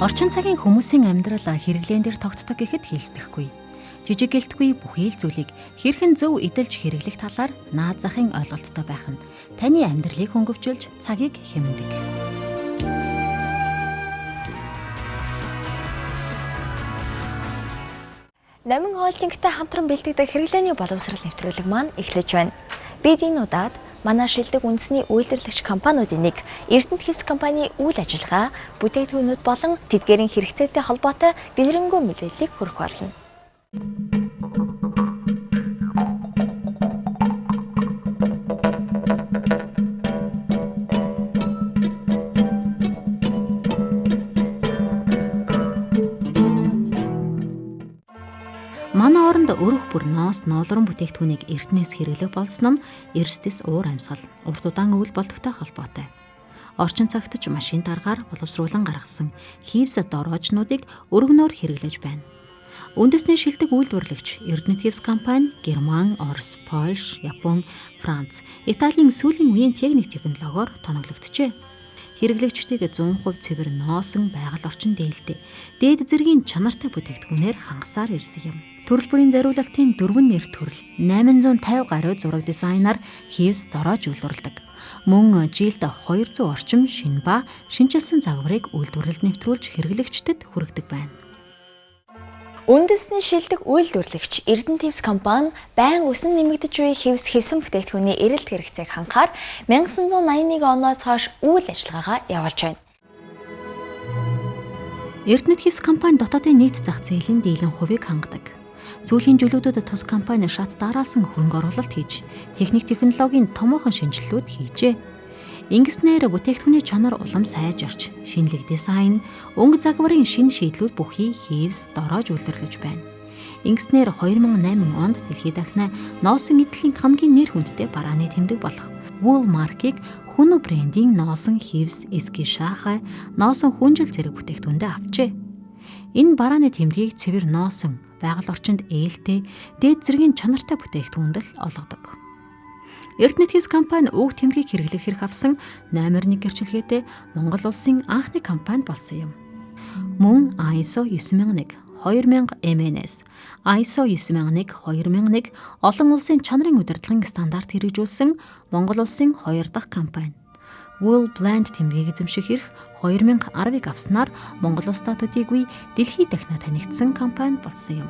Орчин цагийн хүмүүсийн амьдрал хэрэглээн дээр тогтдог гэхэд хэлсдэхгүй. Жижиг гэлтгүй бүхий л зүйлийг хэрхэн зөв эдэлж хэрэглэх талаар наад захын ойлголттой байх нь таны амьдралыг хөнгөвчилж цагийг хэмнэдэг. Номин холдингтай хамтран бэлтгэдэг хэрэглээний боловсрал нэвтрүүлэг маань эхлэж байна. Бид энэ удаад манай шилдэг үндэсний үйлдвэрлэгч компаниудын нэг Эрдэнэт Хевс компани үйл ажиллагаа, бүтээгдэхүүнүүд болон тэдгээрийн хэрэгцээтэй холбоотой дэлгэрэнгүй мэдээллийг хүргэх болно. Манай оронд өрөх бүр ноос ноолрон бүтээгдэхүүнийг эртнээс хэрэглэх болсон нь эрсдэс уур амьсгал, урт удаан өвөл болдогтой холбоотой. Орчин цагт ч машин даргаар боловсруулан гаргасан хивс дороожнуудыг өргөнөөр хэрэглэж байна. Үндэсний шилдэг үйлдвэрлэгч Эрдэнэт Хевс компани Герман, Орос, Польш, Япон, Франц, Италийн сүүлийн үеийн техник технологиор тоноглогджээ. Хэрэглэгчдийг 100% цэвэр ноосон байгаль орчин дээлтэй, дээд зэргийн чанартай бүтээгдэхүүнээр хангасаар ирсэн юм. Төрөл бүрийн зориулалтын 4 нэр төрөл 850 гаруй зураг дизайнаар Хевс дороож үйлдвэрлэдэг. Мөн жилд 200 орчим шинэ ба шинэчилсэн загварыг үйлдвэрлэлд нэвтрүүлж хэрэглэгчдэд хүргэдэг байна. Үндэсний шилдэг үйлдвэрлэгч Эрдэнэт Хевс компани байн өсөн нэмэгдэж буй хевс хэвсэн бүтээгдэхүүний эрэлт хэрэгцээг хангахаар 1981 оноос хойш үйл ажиллагаагаа явуулж байна. Эрдэнэт Хевс компани дотоодын нийт зах зээлийн дийлэн хувийг хангадаг. Сүүлийн жилүүдэд тус компани шат дараалсан хөрөнгө оруулалт хийж, техник технологийн томоохон шинэчлэлүүд хийжээ. Ингэснээр бүтээгдэхүүний чанар улам сайжирч, шинэлэг дизайн, өнгө загварын шинэ шийдлүүд бүхий хевс дороож үйлдвэрлэж байна. Ингэснээр 2008 онд дэлхийд дахина ноосон эдлийн хамгийн нэр хүндтэй барааны тэмдэг болох Woolmark-ыг Хүнү брендийн ноосон хевс, эски шаахай, ноосон хүнжил зэрэг бүтээгдэхүүндээ авчээ. Энэ барааны тэмдгийг цэвэр ноосон, байгаль орчинд ээлтэй, дээд зэргийн чанартай бүтээгдэхүүнд л олгодог. Эрдэнэт Хевс компани уг тэмдгийг хэрэглэх эрх авсан номер 1 гэрчилгээтэй Монгол улсын анхны компани болсон юм. Мөн ISO 9001, 2000 MNS, ISO 9001, 2001 олон улсын чанарын удирдлагын стандарт хэрэгжүүлсэн Монгол улсын 2 дахь компани. Wool Blend тэмдгийг эзэмших эрх 2010-ыг авснаар Монгол улстай төдийгүй дэлхийд дахина танигдсан компани болсон юм.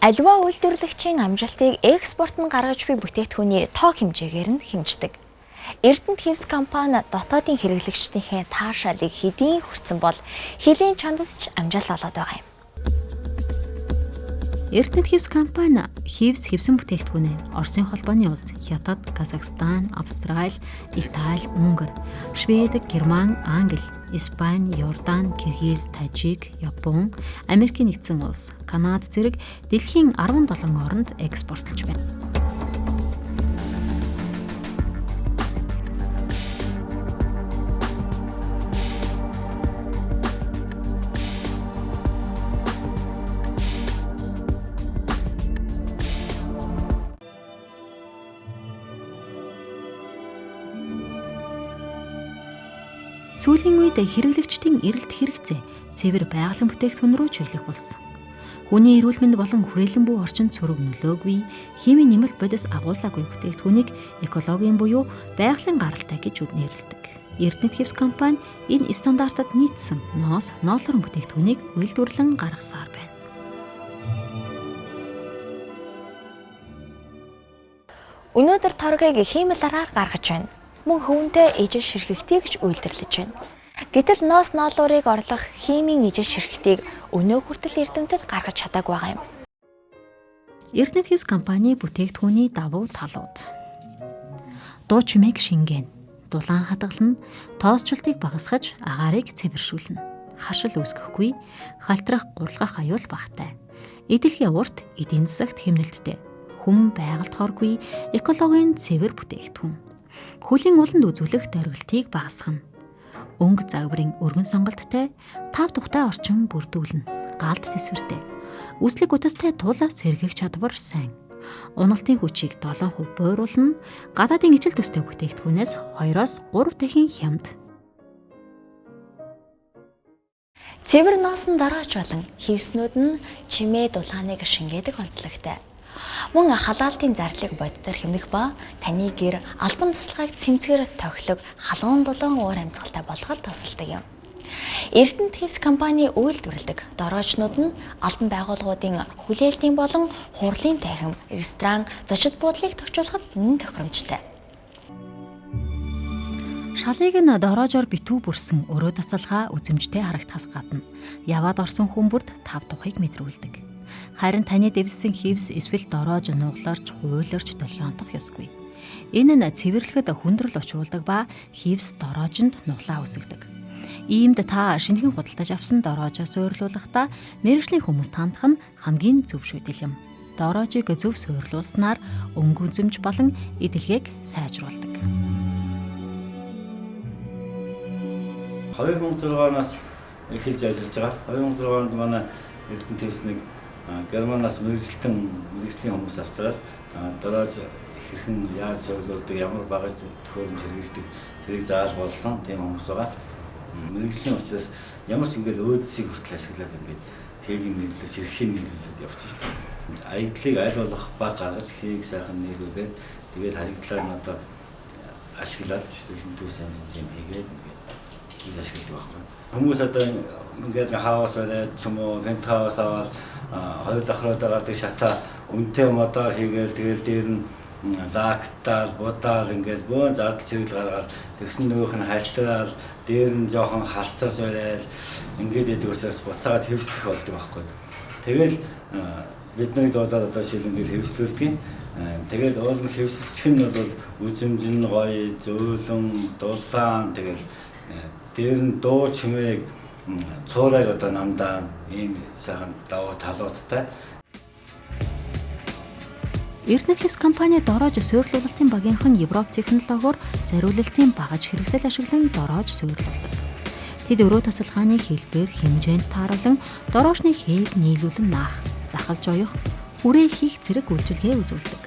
Аливаа үйлдвэрлэгчийн амжилтыг экспорт нь гаргаж буй бүтээгдэхүүний тоо хэмжээгээр нь хэмждэг. Эрдэнэт Хевс компани дотоодын хэрэглэгчдийнхээ таашаалыг хэдийн хүртсэн бол хөлийн чандад ч амжилт олоод байгаа юм. Эрдэнэт Хевс компани хевс хэвсэн бүтээгдэхүүнээ Оросын холбооны улс, Хятад, Казахстан, Австрали, Итали, Унгар, Швед, Герман, Англи, Испани, Иордан, Киргиз, Тажик, Япон, Америкийн нэгдсэн улс, Канада зэрэг дэлхийн 17 оронд экспортлж байна. Сүүлийн үед хэрэглэгчдийн эрэлт хэрэгцээ цэвэр байгалийн бүтээгдэхүүн рүү чиглэх болсон. Хүний эрүүл мэнд болон хүрээлэн буй орчинд сөрөг нөлөөгүй, химийн нэмэлт бодис агуулаагүй бүтээгдэхүүнийг экологийн буюу байгалийн гаралтай гэж нэрлэдэг. Эрдэнэт Хевс компани энэ стандартад нийцсэн ноос ноолрон бүтээгдэхүүнийг үйлдвэрлэн гаргасаар байна. Өнөөдөр торгийг хиймэл аргаар гаргаж байна. Мөн хөвөнтэй ижил ширхэгтийг ч үйлдвэрлэж байна. Гэтэл ноос ноолуурыг орлох химийн ижил ширхтийг өнөө хүртэл эрдэмтэд гаргаж чадаагүй байгаа юм. Эрдэнэт Хевс компани бүтээгдэхүүний давуу талууд. Дуу чимээг шингээнэ, дулаан хадгална, тоосчлтыг багасгаж агаарыг цэвэршүүлнэ. Харшил үүсгэхгүй, халтрах, гурлах аюул багатай. Эдэлхий урт, эдийн засагт хэмнэлттэй. Хүм байгальд хоргүй, экологийн цэвэр бүтээгдэхүүн. Хөлийн уланд үзүүлэх дөрвөлтийг багасгана. Өнгө загварын өргөн сонголттой, тав тухтай орчин бүрдүүлнэ. Галд тэсвэртэй. Үслэг утастай тул сэргийх чадвар сайн. Уналтын хүчийг 7% бууруулна. Гадаадын ижил төстэй бүтээгдэхүүнээс 2-оос 3 дахин хямд. Цэвэр ноосон дороож болон хивснүүд нь чимээ дулааныг шингээдэг онцлогтой. Мөн халаалтын зарлыг боддоор хэмнэх ба таны гэр албан тусалгааг цэмцгэр тохилог халуун дулаан уур амьсгалтай болгоход тусалдаг юм. Эрдэнэт хивс компани үйлдвэрлэдэг дороочнууд нь албан байгууллагуудын хүлээлтийн болон хурлын танхим, ресторан, зочид буудлыг тохижуулахад үнэн тохиромжтой. Шалыг нь дороожоор битүү бүрсэн өрөө тасалгаа үзэмжтэй харагдахаас гадна яваад орсон хүмүүрд тав тухыг мэдрүүлдэг. Харин таны дэвссэн хивс эсвэл дороож нугларч, хуйларч долгионтох ёсгүй. Энэ нь цэвэрлэхэд хүндрэл учруулдаг ба хивс дороожинд нуглаа үсгдэг. Иймд та шинэхэн худалдаж авсан дороожоо суйрлуулахдаа мэргэжлийн хүмүүст хандах нь хамгийн зөв шийдэл юм. Дороожийг зөв суйрлуулснаар өнгө үзэмж болон эдэлгээг сайжруулдаг. 2006 оноос эхэлж ажиллаж байгаа. 2006 онд манай Эрдэнэт хивс нэг Германаас мэргэжлийн хүмүүс авчираад дороож хэрхэн яаж суйрлуулдаг, ямар багаж төхөөрөмж хэрэглэдэг тэрийг заалгуулсан тийм хүмүүс байгаа. Мэргэжлийн учраас ямар ч ингээл өөдсийг хүртэл ашиглаад ингээд хээг нь нийлүүлээд, ширхгийг нийлүүлээд явчих шүү дээ. Аягдлыг аль болох баг гаргаж хээг сайхан нийлүүлээд тэгээд хаягдлаар нь одоо ашиглаад бэлэн төс янз янз юм хийгээд ингээд гэж ашигладаг байхгүй. Хүмүүс одоо ингээд хаус бариад ч юм уу, пентхаус аваад хоёр давхруудаа гардаг шатаа үнэтэй модоор хийгээл тэгэл дээр нь лактаал, будаал ингээд бөөн зардал чирэгэл гаргаад тэгсэн нөгөөх нь халтраал, дээр нь жоохон халцарч барайл ингээд яадаг учраас буцаагаад хэвслэх болдог байхгүй. Тэгэл бид нарыг дуудаад одоо жишээл ингээд хэвслүүлдэг. Тэгээд уул нь хэвсэлчих нь бол үзэмж нь гоё, зөөлөн, дулаан тэгэл дээр нь дуу чимээг цуурайг одоо намдаа ийм сайхан давуу талуудтай. Эрдэнэт хивс компани дороож суйрлуулалтын багийнхан Европ технологиор зориулалтын багаж хэрэгсэл ашиглан дороож суйрлуулдаг. Тэд өрөө тасалгааны хэлбэр, хэмжээнд тааруулан дороожны хээг нийлүүлэн наах, захалж оёх, хүрээ хийх зэрэг үйлчилгээ үзүүлдэг.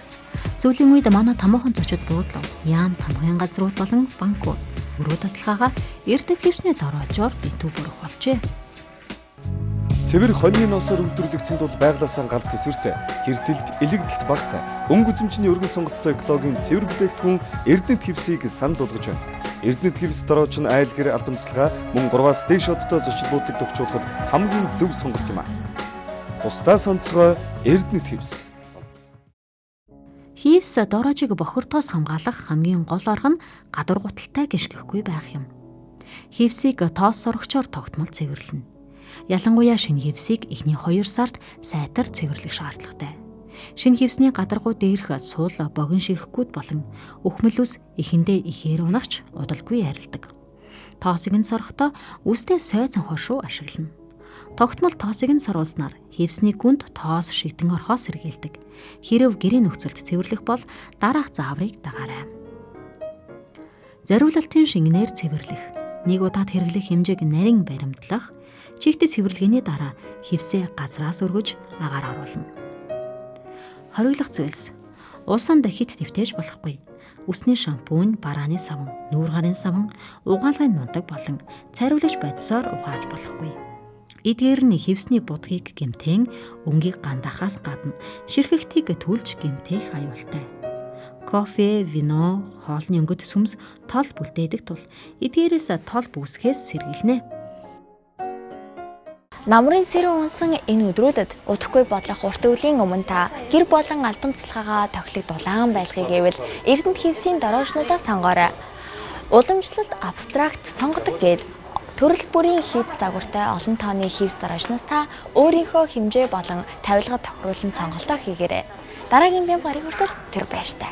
Сүүлийн үед манай томоохон зочид буудлууд, яам тамгын газрууд болон банкуд өрөө тасалгаагаа Эрдэнэт хивсний дороожоор битүү бүрэх болжээ. Цэвэр хоньны носоор үйлдвэрлэгдсэн тул байгалаасаа галт төсвөртэй, хэртэлд, элэгдэлт багатай, өнгө үзэмжний өргөн сонголттой экологийн цэвэр бүтээгдэхүүн Эрдэнэт хивсийг санал болгож байна. Эрдэнэт хивс дороож нь айл гэр албан тусалгаа мөн 3-аас дээш одтой зочид буудлыг тохижуулахад хамгийн зөв сонголт юм аа. Бусдаас онцгой Эрдэнэт хивс. Хивс дороожийг бохирдоос хамгаалах хамгийн гол арга нь гадуур гуталтай гიშгэхгүй байх юм. Хивсийг тоос сорогчоор тогтмол цэвэрлэнэ. Ялангуяа шинэ хивсийг эхний 2 сард сайтар цэвэрлэх шаардлагатай. Шинэ хивсний гадаргуу дээрх суул богино ширхгүүд болон өхмөл ус эхэндээ ихээр унагч удалгүй арилдаг. Тоосыг нь сорохдоо үстэй сой цонхоор шүү ашиглана. Тогтмол тоосыг нь сорулснаар хивсний гүнд тоос шигтэн орхоос сэргийлдэг. Хэрв гэрийн нөхцөлд цэвэрлэх бол дараах зааврыг дагаарай. Зориулалтын шингэнээр цэвэрлэх. Нэг удаад хэрэглэх хэмжээг нарийн баримтлах, чигтэ цэвэрлэгээний дараа хивсээ газраас өргөж агаар оруулна. Хориглох зүйлс. Улсанд хит твтээж болохгүй. Үсний шампунь, барааны саван, нүүр гарын саван, угаалгын нунтаг болон цайруулагч бодисоор угааж болохгүй. Эдгээр нь хивсний будгийг гэмтэн, өнгийг гандахаас гадна ширхэгтийг түлж гэмтэх аюултай. Кофе, вино, хоолны өнгөт сүмс тол бүлдээдэг тул эдгээрээс тол үүсгэхээс сэргийлнэ. Намрын сэрүүн унсан энэ өдрүүдэд удахгүй бодлох урт өвлийн өмнө та гэр болон албан тусалгаагаа тохилог дулаан байлгыг гэвэл Эрдэнэт хивсийн дороожнуудаа сонгоорой. Уламжлалт абстракт сонгодог гээд төрөл бүрийн хэд загвартай олон тооны хивс дороожноос та өөрийнхөө хэмжээ болон тавилга тохируулан сонголтоо хийгээрэй. Дараагийн бямба гарыг хүртэл тэр баяртай.